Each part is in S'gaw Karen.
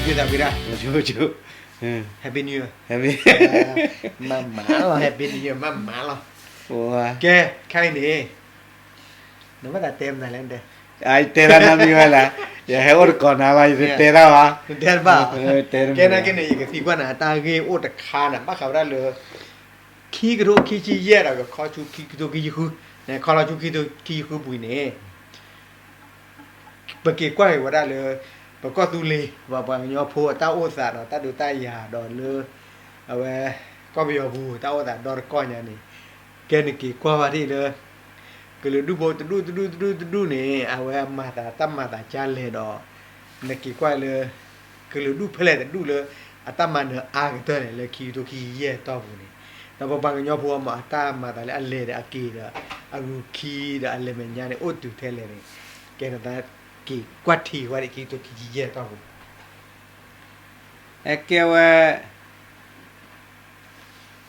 ဝံၤဒၣ်, Happy New Year, မၤမၤလီၤ, Happy New Year မၤမၤလီၤ. ကဲ, ခဲအံၤန့ၣ် နဘၣ်သးတဲမနုၤလဲၣ်, တဲတၢ်နီတမံၤဝဲလဲၣ်, ယဟဲအိၣ်တကိးနၤဘၣ်, ယတတဲတၢ်ဘၣ်, တဲတဘၣ်, ကဲနာ်က့န့ၣ် ယကသံကွၢ်နၤ တၢ်ဂ့ၢ်အိၣ်တခါန့ၣ် ဘၣ်ဃးဝဲဒၣ်လၢ ခံကထိခံဆံယဲၢ်ဒီးကခီဆူခံကထိခံဆံဃု, ခီလီၤဆူခံကထိခံဆံဃုပူၤန့ၣ် ပက့ၤကွၢ်က့ၤဝဲဒၣ်လၢ ပကီၢ်သူလ့ၤ ပှၤကညီဖိအတၢ်အိၣ်သးဒီးတၢ်ဒုးတၢ်ယၤဒီးလၢ အဝဲ ကီၢ်ပယီၤပူၤတၢ်အိၣ်သးဒီတကီၢ်ညါန့ၣ်, ကဲနက့ၤကွၢ်ဘၣ်ထံၣ်လၢ ကလုာ်ဒူၣ်ဖိတဒူၣ်တဒူၣ်တဒူၣ်တဒူၣ်န့ၣ် အဝဲအမၤသးတၢ်မၤသးကါလဲၣ်ဒီး နက့ၤကွၢ်လၢ ကလုာ်ဒူၣ်ဖဲလဲၣ်တဒူၣ်လၢ အတၢ်မၤနၢၤအါကတၢၢ်လဲၣ်လၢခံကထိခံဆံယဲၢ်တီၢ်ပူၤန့ၣ်, ဒီးပပှၤကညီဖိအမၤအတၢ်မၤသးလၢအလဲၤဒီးအက့ၤဒီး အဂုၤခံဒီးအလဲၤမဲာ်ညါန့ၣ် အိၣ်တုၤထဲလဲၣ်န့ၣ်, ကဲနသးက့ၤကွၢ်ထံဝဲဒၣ်ခံကထိခံဆံယဲၢ်တီၢ်ပူၤ အကဲဝဲ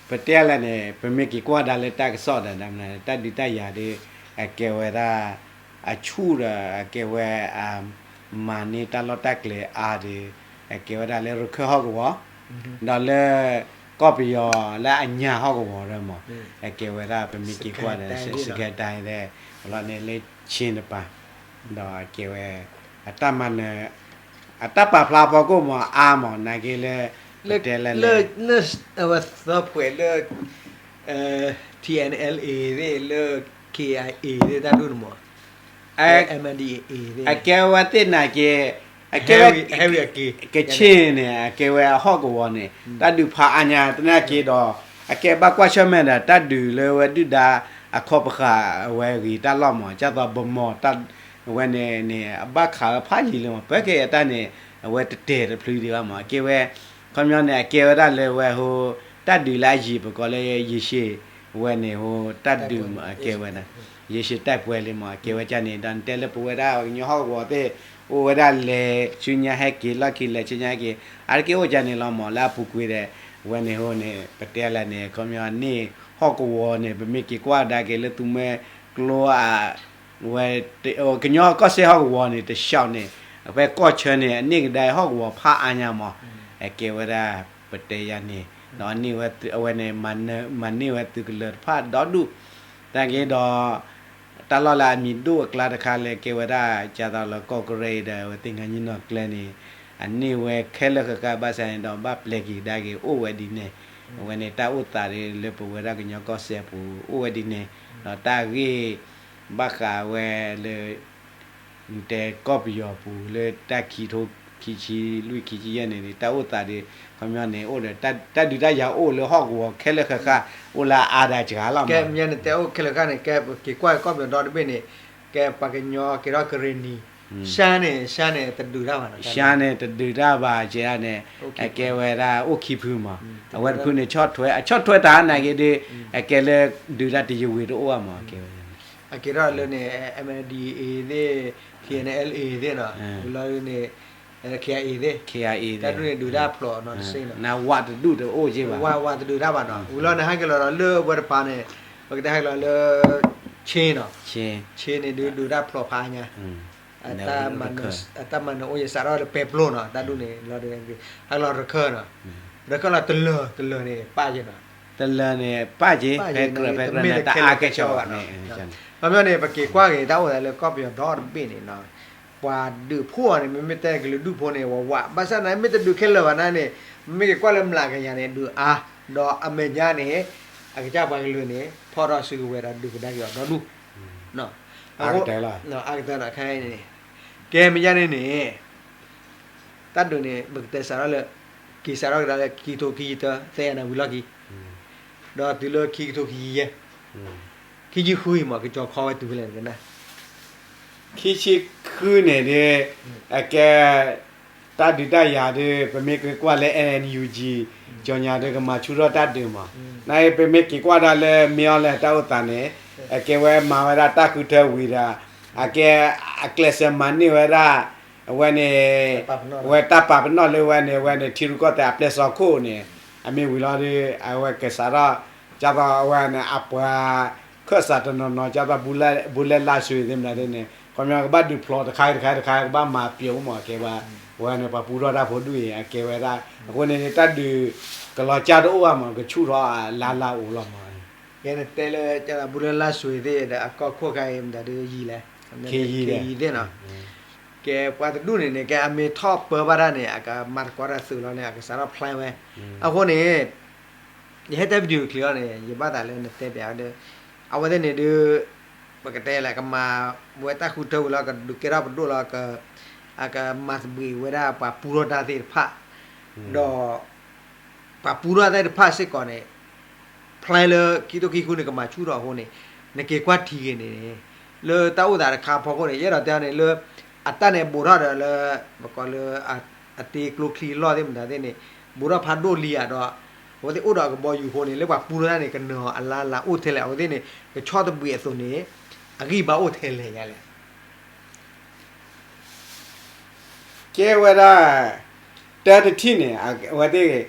ပတဲလဲၣ်န့ၣ် ပမ့ၢ်က့ၤကွၢ်ဒၣ်လၢတၢ်ကစီၣ်ဒီး တၢ်ဒုးတၢ်ယၤဒီး အကဲဝဲဒၣ် အဆူၣ်ဒီး အကဲဝဲ အမၤန့ၢ်တၢ်လီၢ်တၢ်ကျဲအါဒီး အကဲဝဲဒၣ်လၢရခၢၣ်ဟီၣ်ကဝီၤ ဒီးလၢ ကီၢ်ပယီၤလၢအညါဟီၣ်ကဝီၤဒီးမး အကဲဝဲဒၣ်ပမ့ၢ်က့ၤကွၢ်ဒီး စကဲတၢ်ဒီး လီၤန့ၣ်လၢ ခ့ၣ်တပၤ ဒီးအကဲဝဲ အတၢ်မၤနၢၤ အတၢ်ပာ်ဖျါဖီခိၣ်မးအါမး နာ်က့လၢ ပတဲလဲၣ် လၢ အဝဲသၢဖှဲးလၢ ထံအဲၣ်အဲလ်အ့ သ့ၣ် လၢ ခ့ၣ်အါအ့ သ့ၣ်တၢ်ဒူၣ်န့ၣ်မး အကဲဝဲသ့ၣ်နာ်က့ အကဲဝဲ ကခ့ၣ်န့ၣ် အကဲဝဲအဟီၣ်ကဝီၤန့ၣ် တၢ်ဒုးဖးအါညါသနာ်က့ဒီး အကဲဘၣ်ကွၢ်ဆၢၣ်မဲာ်ဒီး တၢ်ဒုးလၢဝဲဒုၣ်ဒါအခီပဃာ်အဝဲဂ့ၤတၢ်လီၢ်မး ဒ်သိးဗန်းမော် အဝဲန့ၣ်န့ၣ် အဘၣ်ခးဝဲဖးယံာ်လံမး ပၢက့ၤအတၢ်န့ၣ် အဝဲတတဲာ်တဖျုးဒံးဘၣ်မး အကဲဝဲ ခီပညီန့ၣ် အကဲဝဲဒၣ်လၢဝဲဟိ တၢ်ဒုးလၢအယံၤပကိးလၢ ရေရှည် ဝဲန့ၣ်ဟိ တၢ်ဒုးအကဲဝဲဒၣ် ရေရှည်တိုက်ပွဲ လံမး အကဲဝဲဒၣ်န့ၣ် ဒီးနတဲလၢပဝဲဒၣ်ကညီဟီၣ်ကဝီၤသ့ၣ် အိၣ်ဝဲဒၣ်လဲၤဆူညါဟဲက့ၤ လီၢ်ခံလဲၤဆူညါဟဲက့ၤ အါတက့ၢ်အိၣ်ဒ်န့ၣ်လီၤမး လၢအပူၤကွံာ်ဒီး ဝဲန့ၣ်ဟိန့ၣ် ပတဲလဲၣ်န့ၣ် ခီပညီန့ၣ် ဟီၣ်ကဝီၤန့ၣ် ပမ့ၢ်က့ၤကွၢ်ကဒါက့ၤလၢသူမွဲကျိအ ဝဲ ကညီကီၢ်စဲၣ်ဟီၣ်ကဝီၤန့ၣ် တလျှောက်န့ၣ် ဖဲကီၢ်ဆၢန့ၣ် အန့ၢ်ကဒါဟီၣ်ကဝီၤဖးအါညါမး အကဲဝဲဒၣ် ပတဲယၤန့ၣ် ဒီးအန့ၢ်ဝဲ အဝဲန့ၣ် မၤန့ၢ်ဝဲသုးကလၢၤတဖၣ်ဒီဒူၣ် တၢ်က့ဒီး တၢ်လီၢ်လၢအမံၤဒိၣ်အကျါတခါလၢကဲဝဲဒၣ် ကၢ်သိးလၢကီၢ်ကရ့ၣ်ဒီး ဝဲသ့ၣ်ညါညီနီၢ်ကျဲန့ၣ် အန့ၢ်ဝဲခဲလၢာ်ဃၣ်ဃၣ်ဘၣ်ဆၣ်န့ၣ်ဒီး ဘၣ်ပျဲက့ၤကဒါက့ၤအိၣ်ဝဲဒ်န့ၣ် အဝဲန့ၣ်တၢ်အိၣ်သးလၢပဝဲဒၣ်ကညီကီၢ်စဲၣ်ပူၤ အိၣ်ဝဲဒ်န့ၣ် ဒီးတၢ်ဂ့ၢ် ဘၣ်ဃးဝဲလၢ နတဲကီၢ်ပယီၤပူၤလၢတၢ်ခံထိခံဆံ လွံၢ်ခံဆံယဲၢ်န့ၣ် တၢ်အိၣ်သးဒီး ခီပညီန့ၣ် အိၣ်ဒီး တၢ်ဒုးတၢ်ယၤအိၣ်လၢဟီၣ်ကဝီၤခဲလၢာ်ဃၣ်ဃၣ် အိၣ်လၢအါဒၣ်စှၤလီၤမး ကဲမ့ၢ်န့ၣ် တဲအိၣ်ခဲလၢာ်ဃၣ်န့ၣ် ကဲပက့ၤကွၢ်ကီၢ်ပယီၤဒီတဘ့ၣ်န့ၣ် ကဲပှၤကညီကဲထီၣ်ကရ့ၣ်နံၤ ရှမ်းန့ၣ် ရှမ်းန့ၣ်တဒုးတၢ်ဘၣ်နီၤ ရှမ်းန့ၣ်တဒုးတၢ်ဘၣ်ကဲန့ၣ် အကဲဝဲဒၣ်အိၣ်ခံဖုမး အဝဲတဖုန့ၣ် ဆီၣ်ထွဲ အဆီၣ်ထွဲတၢ်နာ်က့ဒီး အကဲလၢဒုးတၢ်တယဝ့ၤတအိၣ်ဘၣ်မး အကဲဝဲ အကဲထီၣ်လၢန့ၣ် MNDAA သ့ၣ် ထံအဲၣ်အဲလ်အ့ သ့ၣ်နီၤ ဝံၤလီၤဒုးန့ၣ် KIA သ့ၣ် တၢ်ဒုးန့ၣ်ဒုးတၢ်ဖျိးနီၤတစ့နီၤ နဝးတဒူၣ်တအိၣ်က့ဘၣ် ဝးဝးတဒုးတၢ်ဘၣ်နီၤ ဝံၤလီၤန့ၣ်ဟဲက့ၤလီၤဒီးလၢဝဲတဖၣ်န့ၣ် ပကတဲဟဲက့ၤလီၤလၢ ခ့ၣ်နီၤ ခ့ၣ်န့ၣ်ဒုးဒုးတၢ်ဖျိးဖးညါ အတၢ်မၤနၢၤအိၣ်ယစးထီၣ်လၢပဲပျိနီၤ တၢ်ဒုးန့ၣ် လီၤဒုး ဟဲက့ၤလီၤရခၢၣ်နီၤ ရခၢၣ်လီၤတလၢၤ တလၢၤန့ၣ် ပၣ်က့နီၤ တလၢၤန့ၣ် ပၣ်က့ ဖဲကြၢးဖဲကြၢးန့ၣ် တအါကဲဆိးဘၣ်နီၤ ခီပညီန့ၣ် ပက့ၤကွၢ်က့ၤတၢ်အိၣ်သးလၢကီၢ်ပယီၤဒီတဘ့ၣ်န့ၣ်နီၤ ပှၤဒုးဖှိၣ်အီၤန့ၣ် မ့မ့ၢ်တဲကလုာ်ဒူၣ်ဖိန့ၣ် ဝးဝး ဘၣ်ဆၣ်န့ၣ် မ့ၢ်တဒုးခဲလၢာ်ဘၣ်န့ၣ် မ့ၢ်က့ၤကွၢ်လၢမျးကယၤန့ၣ် ဒုးအါ ဒီးအမဲာ်ညါန့ၣ် အကစၢ်ပှၤကလုာ်န့ၣ် ဖီၣ်ထီၣ်စုကဝဲၤဒီးဒုးကဒါက့ၤအီၤဒီဒူၣ် အါကတၢၢ်လီၤ အါကတၢၢ်ဒီးခဲအံၤန့ၣ် ကဲမ့ၢ်ယါန့ၣ်န့ၣ် တၢ်ဒုးန့ၣ် ပကတဲစးထီၣ်လၢ က့ၤစးထီၣ်ကဒါလၢခံကထိခံဆံတၢ သၢယၤနၤဝံၤလီၢ်ခံ ဒီးတုၤလၢခံကထိခံဆံယဲၢ် ခံဆံဃုအံၤမး ကကၠီၤခီဝဲတုၤဖဲလဲၣ်နကနၣ် ခံဆံဃုန့ၣ်ဒီး အကဲ တၢ်ဒုးတၢ်ယၤဒီး ပမ့ၢ်က့ၤကွၢ်လၢ NUG ကၠီညါဒီးကမၤဆူၣ်ထီၣ်တၢ်ဒုးမး နပမ့ၢ်က့ၤကွၢ်ဒၣ်လၢမ့ၢ်အီၤလဲၣ်တၢ်အိၣ်သးန့ၣ် အကဲဝဲမၤဝဲဒၣ်တၢ်ဃုထၢဝံၤဒီး အကဲ အကျဲးစၢးမၤန့ၢ်ဝဲဒၣ် အဝဲန့ၣ် ဝဲတၢ်ပာ်ပနီၣ်လၢဝဲန့ၣ် အဝဲန့ၣ် ထံရူၢ်ကီၢ်သဲးအပျဲၢ်စီၤခိၣ်န့ၣ် အမ့ၢ်ဝံၤလီၤဒီး အဝဲကဲစးထီၣ် ဒ်သိးအဝဲန့ၣ် အပှၤခၢၣ်စးတနီၤနီၤ ဒ်သိး ဘူလဲလါဆူသ့ၣ်မနုၤသ့ၣ်န့ၣ် ခီပညီကဘၣ်ဒုးဖျိးတခါတခါတခါ ကဘၣ်မၤပျိးမး ကဲဘၣ် ဝဲန့ၣ် ပှၤပူထီၣ်တၢ်ဖိဒူၣ်အံၤ အကဲဝဲဒၣ် အဃိန့ၣ် တၢ်ဒုးကလီၤကၢ်တအိၣ်ဘၣ်မး ကဆူၣ်ထီၣ်အလါလါအိၣ်လီၤမး. ယဲနတဲလၢ ကၢ်သးဘူလၢလါစွ့ၤသ့ၣ်ဒီး အကီၢ်ခိၣ်ခါအံၤ မတၤဒုးယံာ်လဲၣ်, ခ့ယံာ်သ့ၣ်နီၤ. ကဲပှၤတဒူၣ်န့ၣ်န့ၣ် ကဲအမ့ၢ်ထီၣ်ပၢဘၣ်တၢ်န့ၣ် အကမၤသကိးတၢ်သုးလီၤန့ၣ် အကစးထီၣ် plan ဝဲ. အဃိန့ၣ် ယဟဲတဲ video တချံးလီၤန့ၣ် ယဘၣ်သးလၢနတဲပၠးဝဲဒီး အဝဲသ့ၣ်န့ၣ်ဒုး ပကတဲလဲၣ် ကမၤဝဲတၢ်ဃုထၢဝံၤလီၤ ကဒုးကဲထီၣ်ပဒိၣ်လီၤ အကမၤသဘှံးဝဲဒၣ်ပှၤပူထီၣ်တၢ်သ့ၣ်တဖၣ်, ဒီး ပှၤပူထီၣ်တၢ်သ့ၣ်တဖၣ်စ့ၢ်ကီးန့ၣ် plan လၢခံထိခံဃုန့ၣ် ကမၤဆူၣ်ထီၣ်အဃိန့ၣ် နက့ၤကွၢ်ထံဂ့ၤန့ၣ် လၢတၢ်အိၣ်သးတခါဖီခိၣ်န့ၣ် ယအဲၣ်ဒိးတဲအီၤန့ၣ်လၢ အတၢ်န့ၣ်ဘူးထီၣ်ဒီးလၢ ပကိးလၢ အတ့ကျိချံအလီၢ်သ့ၣ်မတၤသ့ၣ်န့ၣ် ဘူးထီၣ်ဖးဒိၣ်လံဧါဒီး အဝဲသ့ၣ်အိၣ်ဒီးအကဘီယူၤအဃိန့ၣ် လၢပှၤပူထီၣ်တၢ်န့ၣ် ကနၢၤအီၤအလါလါအိၣ်ထဲလဲၣ် အဝဲသ့ၣ်န့ၣ် ကဆီၣ်သဘှံးအသိးန့ၣ် အဂံၢ်ဘါအိၣ်ထဲလဲၣ်ညါလဲၣ်. ကဲဝဲဒၣ် တၢတထံၣ်န့ၣ် အဝဲသ့ၣ်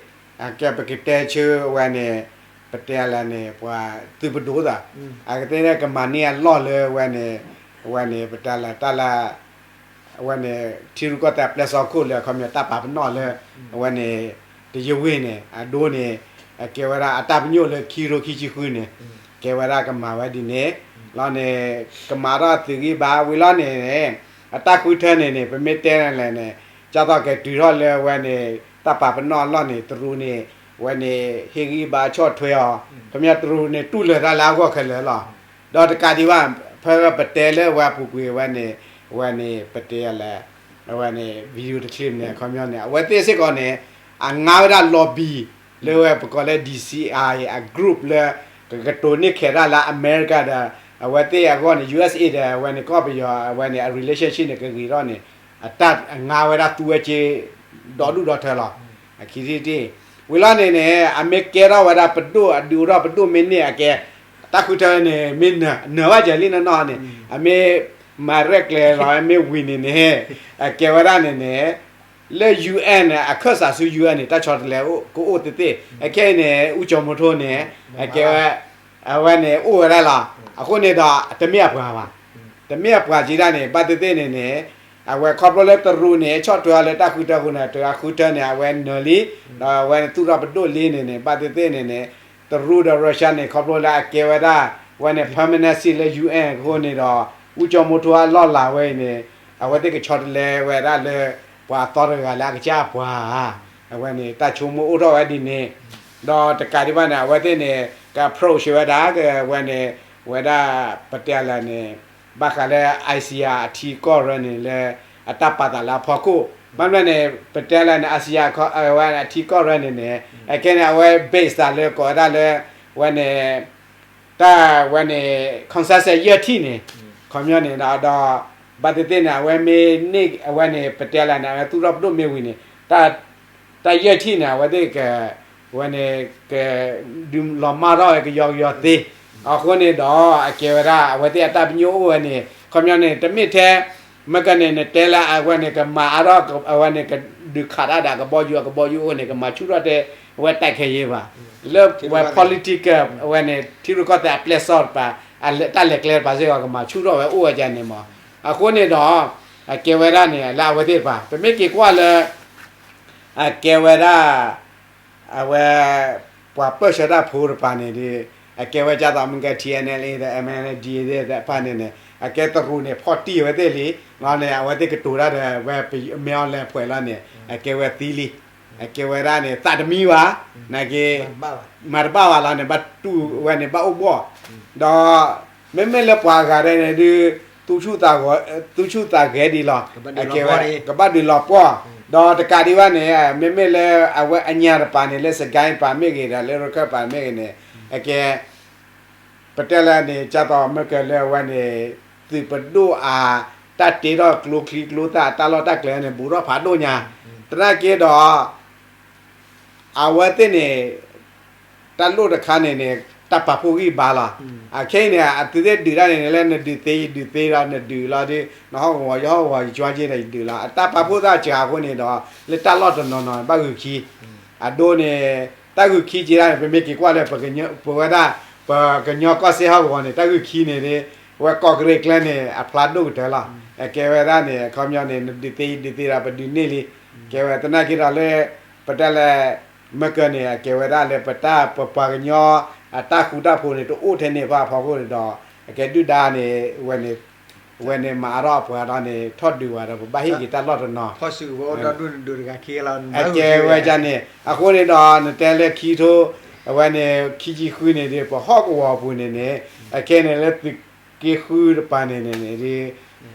အကဲပကတဲဆၢဝဲန့ၣ် ပတဲလဲၣ်န့ၣ် ပှၤသုးပဒိၣ်သး အကသ့ၣ်ကမၤန့ၢ်အလီၢ်လၢဝဲန့ၣ် အဝဲန့ၣ် ပတဲလဲၣ်တၢ်လၢ အဝဲန့ၣ် ထံရူၢ်ကီၢ်သဲးအပျဲၢ်စီခိၣ်လၢအခီပညီတၢ်ပာ်ပနီၣ်လၢ အဝဲန့ၣ် တယဝ့ၢ်န့ၣ် အဒိန့ၣ် အကဲဝဲဒၣ်အတၢ်ပညိၣ်လၢခံထိခံဆံဃုန့ၣ် ကဲဝဲဒၣ်ကမၤဝဲဒ်န့ၣ် လီၤန့ၣ် ကမၤထီၣ်သုးဂံၢ်ဘါဝံၤလီၤန့ၣ် အတၢ်ဃုထၢန့ၣ်န့ၣ် ပမ့ၢ်တဲလဲၣ်န့ၣ် ကၢ်သိးကတုၤထီၣ်လၢဝဲန့ၣ် တၢ်ပာ်ပနီၣ်အလီၢ်န့ၣ် တရူးန့ၣ် ဝဲန့ၣ် ဟ့ၣ်ဂံၢ်ဘါဆီၣ်ထွဲအီၤ ခီပညီတရူးန့ၣ် တူၢ်လိာ်တၢ်လၢအဂီၢ်ခဲလၢာ်လီၤ. ဒီးတကးဒံးဘၣ် ဖဲပတဲလၢဝဲအပူၤကွံာ်ဝဲန့ၣ် ဝဲန့ၣ် ပတဲလဲၣ် အဝဲန့ၣ် video တချံးန့ၣ် ခီပညီန့ၣ် အဝဲသ့ၣ်စ့ၢ်ကီးန့ၣ် အငါဝဲဒၣ် lobby လၢဝဲပကိးလၢ D C I အ group လၢ ကကတိၤန့ၢ်ခဲးတၢ်လၢအမဲရကၤဒီး အဝဲသ့ၣ်အဂီၢ်န့ၣ် U S A ဒီး အဝဲန့ၣ်ကီၢ်ပယီၤ အဝဲန့ၣ် အ relationship န့ၣ် ကဂ့ၤထီၣ်န့ၣ် အတၢ်အငါဝဲဒၣ်သူဝဲက့ ဒီဒူၣ်ဒီထၢလီၤ. အခံထံၣ်တထံၣ် ဝံၤလီၤန့ၣ်န့ၣ် အမ့ၢ်ကဲထီၣ်ဝဲဒၣ်ပဒိၣ် အဒုးအိၣ်ထီၣ်ပဒိၣ်မ့ၢ်န့ၢ်အကဲ တၢ်ဃုထၢန့ၣ် မ့ၢ်နၢၤဘၣ်ကလံၣ်နီၢ်နီၢ်န့ၣ် အမ့ၢ်မၤရဲၣ်ကျဲၤလီၤ မ့ၢ်ဝံၤန့ၣ်န့ၣ် အကဲဝဲဒၣ်န့ၣ်န့ၣ် လၢ U N န့ၣ် အခၢၣ်စးဆူ U N န့ၣ် တၢ်ဆီတလဲကအိၣ်သ့သ့ၣ် အခဲအံၤန့ၣ် အူကၠီၤမူထိန့ၣ် အကဲဝဲ အဝဲန့ၣ်အိၣ်ဝဲဒၣ်လီၤ. အဃိန့ၣ်ဒီး တမ့ၢ်အပှၤဘၣ်. တမ့ၢ်အပှၤက့ဒၣ်န့ၣ် ဘၣ်သ့ၣ်သ့ၣ်န့ၣ်န့ၣ် အဝဲခီဖျိလၢတရူးန့ၣ် ဆီၣ်ထွဲအီၤလၢတၢ်ဃုထၢအဃိန့ၣ် တဂၤဃုထၢန့ၣ် အဝဲနၢၤလံ ဒီးအဝဲသူၣ်ထီၣ်ပဒိၣ်လံန့ၣ်န့ၣ် ဘၣ်သ့ၣ်သ့ၣ်န့ၣ်န့ၣ် တရူးဒီး Russia န့ၣ် ခီဖျိလၢအကဲဝဲဒၣ် ဝဲန့ၣ် permanent seat လၢ U N အဃိန့ၣ်ဒီး အူကၠီၤမူထိအလီၢ်လၤဝဲအံၤန့ၣ် အဝဲသ့ၣ်ကဆီတလဲဝဲဒၣ်လၢ ပှၤသီတဂၤလၢအကစၢ်အပှၤဧါ. အဝဲန့ၣ် တၢ်ဆိကမိၣ်အိၣ်ထီၣ်ဝဲဒ်န့ၣ် ဒီးတကးဒံးဘၣ်န့ၣ် အဝဲသ့ၣ်န့ၣ် က approach ဝဲဒၣ် ကဝဲန့ၣ် ဝဲဒၣ် ပတဲလဲၣ်န့ၣ် ဘၣ်ဃးလၢ ICER အထံကီၢ်ရၢန့ၣ်လၢ အတၢ်ပာ်သးလၢအဖီခိၣ် ဘၣ်မနုၤန့ၣ် ပတဲလဲၣ်န့ၣ် ICER ဝဲအထံကီၢ်ရၢန့ၣ်န့ၣ် အခဲန့ၣ် အဝဲ base သးလၢကိးဝဲဒၣ်လၢ ဝဲန့ၣ် တၢ်ဝဲန့ၣ် consensus ယဲၢ်ထံၣ်န့ၣ် ခီပညီန့ၣ်ဒီး ဘၣ်သ့ၣ်သ့ၣ်န့ၣ် အဝဲမ့ၢ်န့ၢ် အဝဲန့ၣ် ပတဲလဲၣ်န့ၣ် အဝဲသူၣ်ထီၣ်ပဒိၣ်မ့ၢ်ဝံၤန့ၣ် တၢ်ယဲၢ်ထံၣ်န့ၣ် အဝဲသ့ၣ်က ဝဲန့ၣ် ကဒုးလီၤမၢ်ထီၣ်ဝဲကယီကယီသ့ အဃိန့ၣ်ဒီး အကဲဝဲဒၣ် အဝဲသ့ၣ်အတၢ်ပညိၣ်အိၣ်ဝဲန့ၣ် ခီပညီန့ၣ် တမ့ၢ်ထဲ မ့ၢ်ကန့ၣ် နတဲလၢအဝဲန့ၣ် ကမၤအါထီၣ် အဝဲန့ၣ် ကဒုးခးတၢ်ဒီးကဘီယူၤ အကဘီယူၤအိၣ်န့ၣ် ကမၤဆူၣ်ထီၣ်တဲ အဝဲ တိုက်ခိုက်ရေး ဘၣ်. လၢဝဲ political အဝဲန့ၣ် ထံရူၢ်ကီၢ်သဲးအပျဲၢ်စီၣ်တပၤ အတၢ်လဲၤကျဲတပၤစ့ၢ်ကီး ကမၤဆူၣ်ထီၣ်ဝဲအိၣ်ဝဲဒ်န့ၣ်မး. အဃိန့ၣ်ဒီး အကဲဝဲဒၣ်န့ၣ် လၢအဝဲသ့ၣ်တပၤ ပမ့ၢ်က့ၤကွၢ်လၢ အကဲဝဲဒၣ် အဝဲ ပှၤပၢၢ်ဆၢတၢ်ဖိတပၤန့ၣ်ဒီး အကဲဝဲကၢ်သိးမ့ၢ်ကဲ T N L A ဒီး M N D A သ့ၣ်တဖၣ်န့ၣ်န့ၣ် အကဲတရူးန့ၣ် ဖီၣ်တံၢ်ဝဲသ့ၣ်လံ လီၤန့ၣ် အဝဲသ့ၣ်ကတိၤတၢ်ဒီး ဝဲမ့ၢ်အီၤလဲၤဖှဲးလီၤန့ၣ် အကဲဝဲသံလံ အကဲဝဲဒၣ်န့ၣ် သးတမံဘၣ် နာ်က့ မၤတဘၣ်ဘၣ်လီၤန့ၣ် ဘၣ်တူၢ်ဝဲန့ၣ် ဘၣ်အိၣ်ဘှီၣ် ဒီး မ့မ့ၢ်လၢပှၤဂၤဒဲးန့ၣ်ဒုး သူၣ်ဆူၣ်သးဂဲၤဒံးလီၤ အကဲဝဲ ကဘၣ်ဒုးလီၤပှီၢ် ဒီးတကးဒံးဘၣ်န့ၣ် မ့မ့ၢ်လၢအဝဲအညါတပၤန့ၣ် လၢစကဲတပၤမ့ၢ်ဂ့ၤဒီး လၢရခၢၣ်ပၤမ့ၢ်ဂ့ၤန့ၣ် အကဲ ပတဲလၢန့ၣ် ကၢ်သိးမ့ၢ်ကဲလၢအဝဲန့ၣ် သုးပဒိၣ်အ တၢ်တ့ထီၣ်ကျိချံကျိသၣ် တၢ်လီၢ်တၢ်ကျဲန့ၣ် ဘူးထီၣ်ဖးဒိၣ်ညါ သနာ်က့ဒီး အဝဲသ့ၣ်န့ၣ် တၢ်လိၣ်တခါန့ၣ်န့ၣ် တၢ်ပာ်ဖှိၣ်ဂံၢ်ဘါလီၤ. အခဲအံၤန့ၣ် အသုးသ့ၣ်ဒုးတၢ်န့ၣ်န့ၣ် လၢနဒုးသ့ယဒုးသ့ဒီး နဒုးလီၤဒီး နဟီၣ်ကဝီၤယဟီၣ်ကဝီၤ ယကွၢ်က့ဒီးယဒုးလီၤ. အတၢ်ပာ်ဖှိၣ်သၣ်စှၤအဃိန့ၣ်ဒီး လၢတၢ်လီၢ်တနီၤနီၤ ဘၣ်ဂုာ်ခံ အဒိန့ၣ် တၢ်ဂုာ်ခံက့ဒၣ်န့ၣ် ပမ့ၢ်က့ၤကွၢ်လၢ ပဝဲဒၣ် ပကညီကီၢ်စဲၣ်ဟီၣ်ကဝီၤန့ၣ် တၢ်ဂုာ်ခံန့ၣ်ဒီး ဝဲကီၢ်ကရ့ၣ်ကျဲန့ၣ် အဖျါဒိၣ်ကတၢၢ်လီၤ. အကဲဝဲဒၣ်န့ၣ် အခီပညီန့ၣ် နဒုးသ့ယဒုးသ့ဒီး ပဒုးန့ၢ်လံ ကဲဝဲသနာ်က့ဒီးလၢ ပတဲလဲၣ် မ့ၢ်ကၢန့ၣ် အကဲဝဲဒၣ်လၢပတၢ်ပပှၤကညီ အတၢ်ဃူတၢ်ဖိးန့ၣ် တအိၣ်ထဲန့ၣ်ဘၣ်အဖီခိၣ်န့ၣ်ဒီး အကဲဒုၣ်ဒါန့ၣ် ဝဲန့ၣ် ဝဲန့ၣ်မၤအါထီၣ်အပှၤဒီးန့ၣ် ထီၣ်ဒုးဝဲဒီး ပဘၣ်ဟ့ၣ်က့ၤတၢ်လီၢ်တနီၤ အကဲဝဲဒၣ်န့ၣ် အဃိန့ၣ်ဒီး နတဲလၢခံထိ အဝဲန့ၣ် ခံဆံဃုန့ၣ်ဒီး ပဟီၣ်ကဝီၤပူၤန့ၣ်န့ၣ် အခဲန့ၣ်လၢသုးက့ဃုတပၤန့ၣ်န့ၣ်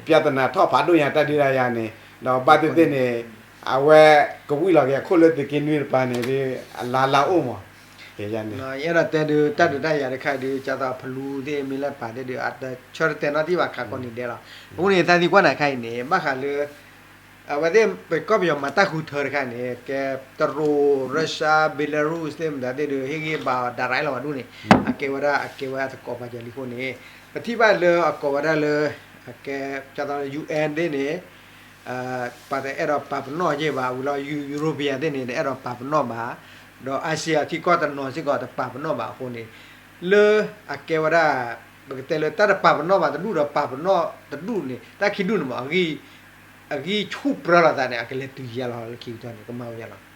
ပြဿနာထီၣ်ဖးဒိၣ်ညါတၢ်ဒုးတၢ်ယၤန့ၣ် ဒီးဘၣ်သ့ၣ်သ့ၣ်န့ၣ် အဝဲကဝံၣ်လီၤက့ၤအခိၣ်လၢသုးက့နွံတပၤန့ၣ်ဒီး အလါလါအိၣ်မး ကဲန့ၣ် ယအဲၣ်ဒိးတဲဒုး တၢ်ဒုးတၢ်ယၤတခါဒုး ကၢ်သိးဖလူသ့ၣ်မ့ၢ်လၢပာ်သ့ၣ်ဒုး အတဆၢတတဲာ်နီတံၢ်ဘၣ်ခးကိးနံၤဒဲးလီၤ. အဃိန့ၣ် သးသံကွၢ်နၤခါအံၤန့ၣ် ဘၣ်ဃးလၢ အဝဲသ့ၣ်ပကီၢ်ပယီၤမၤတၢ်ဃုထၢတခါန့ၣ် ကဲတရူး Russia Belarus သ့ၣ်မတၤသ့ၣ်ဒုး ဟ့ၣ်ဂံၢ်ဘါအီၤ direct လီၤဝဲဒၣ်န့ၣ် အကဲဝဲဒၣ်အကဲဝဲအသကိးပှၤကၢလံအဃိန့ၣ် ပထံၣ်ဘၣ်လၢအကိးဝဲဒၣ်လၢ အကဲ ကၢ်သိး UN သ့ၣ်န့ၣ် ပှၤတအဲၣ်ဒိးပာ်ပနီၣ်က့ၤဘၣ်ဝံၤလီၤ European သ့ၣ်န့ၣ် တအဲၣ်ဒိးပာ်ပနီၣ်ဘၣ် ဒီး Asia ထံကီၢ်တနီၤစ့ၢ်ကီးတပာ်ပနီၣ်ဘၣ်အဃိန့ၣ် လၢအကဲဝဲဒၣ် ပကတဲလၢတၢ်တပာ်ပနီၣ်ဘၣ်တဒူၣ်ဒီးပာ်ပနီၣ်တဒူၣ်န့ၣ် တၢ်ခံဒူၣ်န့ၣ်မး အဂံၢ်ဆူၣ်ပြၢလိာ်သးန့ၣ် အကလဲၤတုၤယါလီၤလၢခံကတၢၢ်န့ၣ် ကမၤဝဲယါလီၤ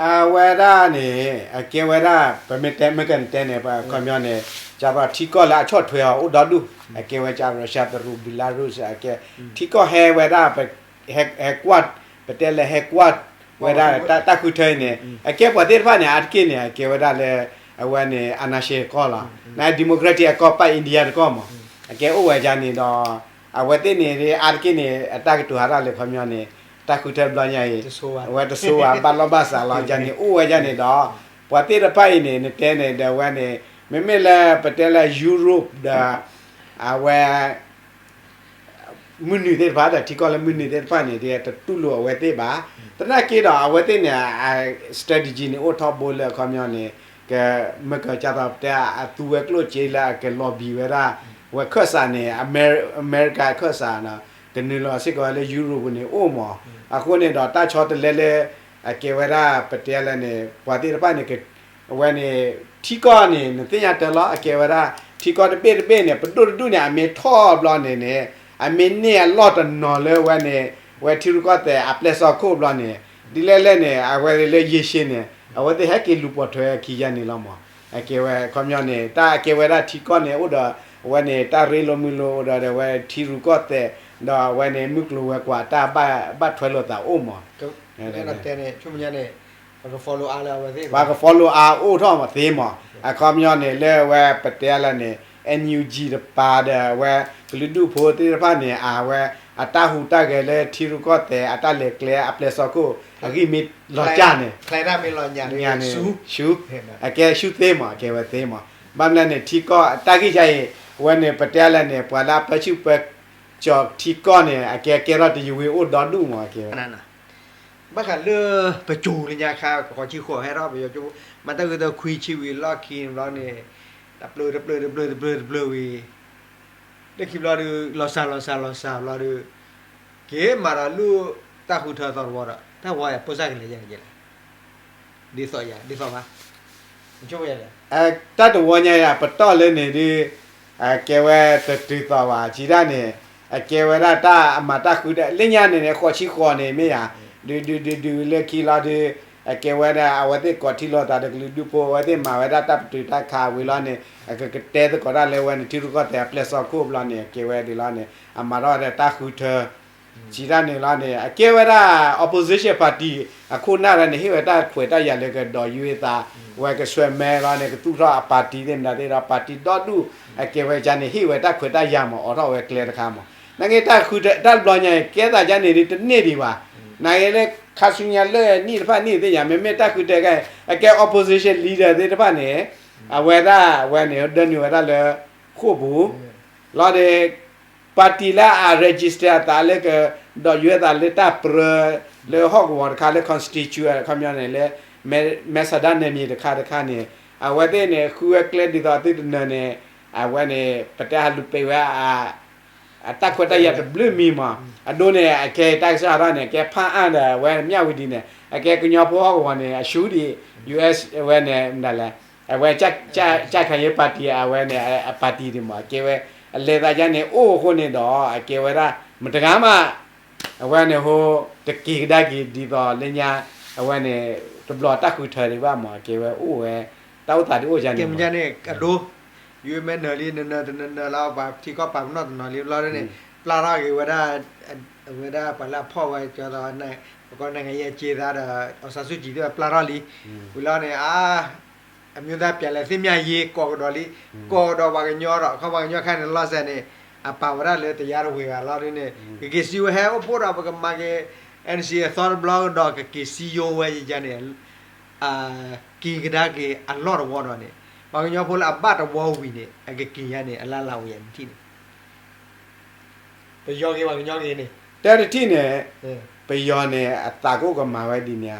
အဝဲဒၣ်န့ၣ် အကဲဝဲဒၣ် ပမ့ၢ်တဲမ့ၢ်ကၢန့ၣ်တဲန့ၣ် ပှၤခီပညီန့ၣ် ကၢ်သိးထံကီၢ်လၢအဆီၣ်ထွဲအီၤအိၣ်ဒီဒူၣ် အကဲဝဲကၢ် Russia တရူး Belarus အကဲ ထံကီၢ်ဟဲဝဲဒၣ် ဟဲကွၢ် ပတဲလၢဟဲကွၢ်ဝဲဒၣ်တၢ်ဃုထၢအံၤန့ၣ် အကဲပှၤသ့ၣ်တဖၣ်န့ၣ် အါတက့ၢ်န့ၣ် အကဲဝဲဒၣ်လၢ အဝဲန့ၣ် အာဏာရှင် အကီၢ်လီၤ န democratic အကီၢ်ပၣ် India တကီၢ်မး အကဲအိၣ်ဝဲဒၣ်န့ၣ်ဒီး အဝဲသ့ၣ်န့ၣ် အါတက့ၢ်န့ၣ် အတၢ်ကတိၤဟးထီၣ်လၢခီပညီန့ၣ် တၢ်ဃုထၢတဘျီညါအံၤ အဝဲတဆိဝဲ ဘၣ်လီၢ်ဘၣ်စးလီၤ ယၤန့ၣ်အိၣ်ဝဲဒၣ်န့ၣ်ဒီး ပှၤသ့ၣ်တဖၣ်အံၤန့ၣ် နတဲန့ၣ်ဒီးဝဲန့ၣ် မ့မ့ၢ်လၢပတဲလၢ Europe ဒီး အဝဲ မုၢ်နုာ်သ့ၣ်တဖၣ်ဒီး ထံကီၢ်လၢမုၢ်နုာ်သ့ၣ်တဖၣ်န့ၣ် တတူၢ်လိာ်အဝဲသ့ၣ်ဘၣ် သနာ်က့ဒီး အဝဲသ့ၣ်န့ၣ် strategy န့ၣ် အိၣ်ထီဘိလၢအခီပညီန့ၣ် ကမ့ၢ်ကၢ်ကၢ်သိးပတဲ အသူဝဲကျိၣ်စ့လၢအက lobby ဝဲဒၣ် ဝဲခၢၣ်စးန့ၣ် အမဲရကၤခၢၣ်စး ကနုာ်လီၤစ့ၢ်ကီးဝဲလၢ Europe ပူၤန့ၣ်အိၣ်မး အဃိန့ၣ်ဒီးတၢ်ဆီတလဲလၢ အကဲဝဲဒၣ်ပတဲလၢန့ၣ် ပှၤသ့ၣ်တဖၣ်န့ၣ် အဝဲန့ၣ် ထံကီၢ်န့ၣ် နသ့ၣ်ညါတၢ်လီၤ အကဲဝဲဒၣ် ထံကီၢ်တဘ့ၣ်တဘ့ၣ်န့ၣ် ပဒိၣ်တဒူၣ်န့ၣ် အမ့ၢ်ထီၣ်ဘျီန့ၣ်န့ၣ် အမ့ၢ်န့ၢ်အလီၢ်တနီၤလၢဝဲန့ၣ် ဝဲထံရူၢ်ကီၢ်သဲးအပျဲၢ်စီခိၣ်ဘျီန့ၣ် ဒ်လဲၣ်လဲၣ်န့ၣ် အဝဲလၢယ့ၢ်ရှ့န့ၣ် အဝဲသ့ၣ်ဟဲက့ၤလူၤပိာ်ထွဲခံယါန့ၣ်လီၤမး အကဲဝဲခီပညီန့ၣ် တၢ်အကဲဝဲဒၣ်ထံကီၢ်န့ၣ်အိၣ်ဒီး အဝဲန့ၣ် တၢ်ရ့လိာ်မုာ်လိာ်အိၣ်ဒီး အဝဲထံရူၢ်ကီၢ်သဲး ဒီးအဝဲန့ၣ် မုၢ်ကျိၤဝဲၤကွာ်တၢ်ဘၣ်ထွဲလိာ်သးအိၣ်မး ပှၤက follow အါအိၣ်ထီၣ်မးသ့မး အခီပညီန့ၣ် လၢအဝဲပတဲလၢန့ၣ် NUG တပၤဒီး အဝဲကလုာ်ဒူၣ်ဖိသ့ၣ်တဖၣ်န့ၣ် အဝဲ အတၢ်ဟူးတၢ်ဂဲၤလၢထံရူၢ်ကီၢ်သဲး အတၢ်လဲၤကျဲအပျဲၢ်စီခိၣ် အဂံၢ်မ့ၢ်လီၤကၢ်န့ၣ် ညါန့ၣ် ဆူ အကဲဆူသ့မး အကဲဝဲသ့မး ဘၣ်မနုၤန့ၣ် ထံကီၢ်တၢ်ဂ့ၢ်ယါအံၤ အဝဲန့ၣ် ပတဲလၢန့ၣ် ပှၤလၢအပၢဆူၣ်ပၢကၠီၤထံကီၢ်န့ၣ် အကဲကဲထီၣ်တယဝ့ၤအိၣ်ဒီဒူၣ်မး အကဲဝဲ ဘၣ်ဃးလၢပစိၤလၢညါခါ ကီးဆံဃိးဟဲထီၣ် ပယီၤကၠိ မၤတၢ်ဂ့ၢ်တခွံဆံဝံၤ လီၢ်ခံဘျီန့ၣ် တပျၢၤတပျၢၤတပျၢၤတပျၢၤတပျၢၤဝံၤ လၢခံဘျီဒီး လီၤစှၤလီၤစှၤလီၤစှၤဘျီဒီး က့ၤမၤဒီးလူၢ်တၢ်ဃုထၢသီတဝီဒီး တၢ်ဝီဖိစၢ်ကလဲၤယါန့ၣ်ကဲလဲၣ် ဒ်သိးယၤ ဒ်သိးဘၣ် တၢ်တဝီညါယၤ ပတီၢ်လၢန့ၣ်ဒီး အကဲဝဲတတုၤသိးဘၣ် စံးတၢ်န့ၣ် အကဲဝဲဒၣ်တၢ်အမၤတၢ်ဃုထၢ လၢညါန့ၣ်န့ၣ် ဃိးဆံဃိးန့ၣ်မ့ၢ်ယၤ ဒုးဒုးဒုးဒုးလၢခံလီၤဒီး အကဲဝဲဒၣ် အဝဲသ့ၣ်ကိးထံၣ်လိာ်သးဒီးကလုာ်ဒူၣ်ဖိ အဝဲသ့ၣ်မၤဝဲဒၣ်တၢ်ပတုာ်တၢ်ခးဝံၤလီၤန့ၣ် အကကတဲသကိးတၢ်လၢဝဲန့ၣ် ထံရူၢ်ကီၢ်သဲးအပျဲၢ်စီခိၣ်ဘျီန့ၣ် အကဲဝဲဒ်လီၤန့ၣ် အမၤထီၣ်ဝဲဒၣ်တၢ်ဃုထၢ စံးတၢ်န့ၣ်လီၤန့ၣ် အကဲဝဲဒၣ် opposition party အခိၣ်နၢ်လၢန့ၣ် ဟ့ၣ်ဝဲတၢ်ခွဲးတၢ်ယာ်လၢကဒီးယွၤသး ဝဲကဆွဲမဲလီၤန့ၣ် ကသူၣ်ထီၣ်အ party သ့ၣ်မတၤသ့ၣ်ဒီး party ဒီဒူၣ်အကဲဝဲကန့ၣ် ဟ့ၣ်ဝဲတၢ်ခွဲးတၢ်ယာ်မး အိးထီၣ်ဝဲကျဲတခါမး နာ်က့တၢ်ဃုထၢတၢ်တဘျီညါအံၤ ကဲသးကန့ၣ်ဒ်တန့ၢ်ဒံးဘၣ် နာ်က့လၢခါဆူညါလၢနံၣ်တဖၣ်နံၣ်သ့ၣ်ညါ မ့မ့ၢ်တၢ်ဃုထၢခဲအံၤ အကဲ opposition leader သ့ၣ်တဖၣ်န့ၣ် အဝဲဒၣ်ဝဲန့ၣ် ဒၢနုာ်ဝဲဒၣ်လၢ ဃိာ်ပူၤ လီၤဒီး party လၢအ register အသးလၢကဒီးယွၤသးလၢတၢ်ပြၢ လၢဟီၣ်ကဝီၤတခါလၢ constituent အခီပညီန့ၣ် လၢမဲဆန္ဒနယ်မြေတခါတခါန့ၣ် အဝဲသ့ၣ်န့ၣ် ဃုဝဲကျဲဒ်သိးသုတနၢၤန့ၣ် အဝဲန့ၣ် ပတဲဟးလူၤပိတ်ဝဲ အတၢ်ခွဲးတၢ်ယာ်တဘျုးမံၤမး အဒိန့ၣ် အကဲတၢ်ကစီၣ်ဟးထီၣ်န့ၣ် အကဲဖၣ်အၣ်ဒီးဝဲမၠၣ်ဝတံၤန့ၣ် အကဲကညီဖိဟီၣ်ကဝီၤန့ၣ် အဆူဒံး US အဝဲန့ၣ် မတၤလဲၣ် အဝဲ ကြံ့ခိုင်ရေး party အဝဲန့ၣ် အ party ဒံးမး အကဲဝဲ အလဲၤသးယါန့ၣ် အိၣ်အဃိန့ၣ်ဒီး အကဲဝဲဒၣ် မတဂၤမး အဝဲန့ၣ်ဟိ တက့ၤကဒါက့ၤဒ်သိးလၢညါ အဝဲန့ၣ် တဘျီတၢ်ဃုထၢဒံးဘၣ်မး အကဲဝဲအိၣ်ဝဲ တၢ်အိၣ်သးဒ်အိၣ်ယါန့ၣ် ကဲမ့ၢ်န့ၣ် အဒိ ယမ့ၢ်နၢၤလံ နနၢၤတနၢၤနၢၤလီၤ ပှၤထံကီၢ်ပာ်ပနီၣ်တနီၤလံဘျီန့ၣ် ပျၢ်ထီၣ်က့ၤဝဲဒၣ် အဝဲဒၣ်ပှၤလၢအဖီၣ်ဝဲကၠီသီ ပကိးနံၣ်ဂၤယဲၢ်က့သးဒီး အောင်ဆန်းစုကြည် သ့ၣ်ပျၢ်ထီၣ်လံ ဝံၤလီၤန့ၣ် အမျိုးသားပြန်လည်သင့်မြတ်ရေး ကိးကဒီးလံ ကိးကဒီးပှၤကညီဒီး ခီပှၤကညီခါန့ၣ် လီၤစဲန့ၣ် အပာ်ဝဲဒၣ်လၢတယါတဝ့ၤဘၣ်လီၤဒ်န့ၣ် ကက့ၤစံးဝဲဟဲအိၣ်ဖှိၣ်ဒီးပကမၤက့ၤ N C A အသီတဘျီကဒီး ကက့ၤစံယိဝဲယယါန့ၣ် က့ၤကဒါက့ၤအလီၢ်တဝီဒီးန့ၣ် ပှၤကညီဖိလၢအဘၣ်တဝီဝံၤန့ၣ် အကက့ၤယါန့ၣ် အလၢ်လၢ်အိၣ်ယါနထံၣ်န့ၣ် ပယီၤဂ့ၤပှၤကညီဂ့ၤန့ၣ် တၢ်တထံၣ်န့ၣ် ပယီၤန့ၣ် အသးကအိၣ်ကမၤဝဲဒ်န့ၣ်